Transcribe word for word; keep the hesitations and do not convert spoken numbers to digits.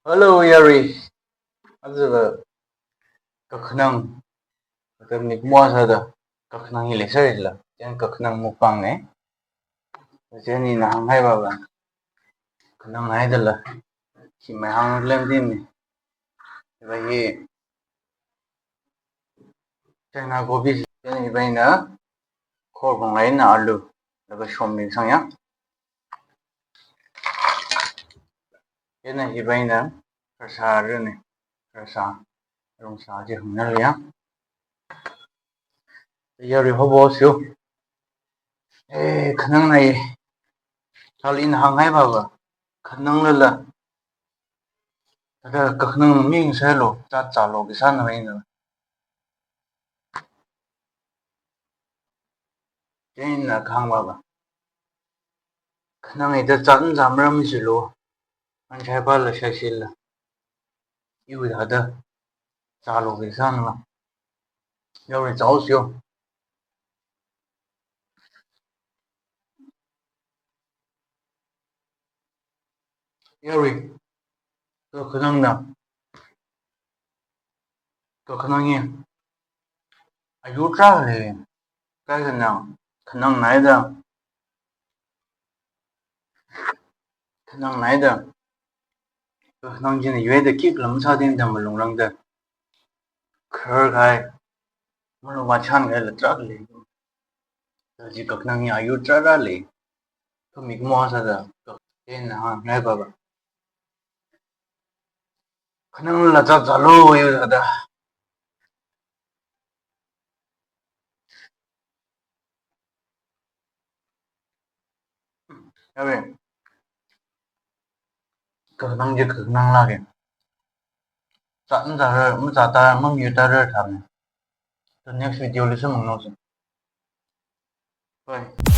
Hello, yarui. Aja kakhanang, kata mikumo sāda kakhanang hi leisāra jila. Chieina kakhanang mukbang ne. Chieina ina hānghai baba, khanang haidala, khi mai hāng lem din ne. Hiva hi China gobi, chieina hiva ina khor bang laina alu, laga shomli sangya. Chieina hiva ina kharsa rane, kharsa, rungsā chi hungna liya. Yarui hobo sio. Eh, khanang nai. Thāli ina hānghai baba, khanang lala, kata kakhanang mi ngasālu, zat zālu, khisāna ina. Chieina kahāng baba, khanang hithāda zat mazāmara mi silu, man shaipala shaishila. Iwui thāda zālu khisāna la. Yarui zāo sio. Yarui, kakhanang na, kakhanang hi ayu tarākha lei. Kaikhana khanang naida, khanang naida, kakhanang china yuida khikha lam sāding da malung rangda, kharkahai, malung vāchan kahaila tarākha lei. Kaji kakhanang hi ayu tarākha lei. Kha mikumo sāda, kha ina hānghai baba, khanang lala zat zālu, yu sāda. Yarui, kakhanang chi kakhanang lāka. Zat mazāra, mazāta, mamiuta rarthāne. The next video li samphang nose. Bye.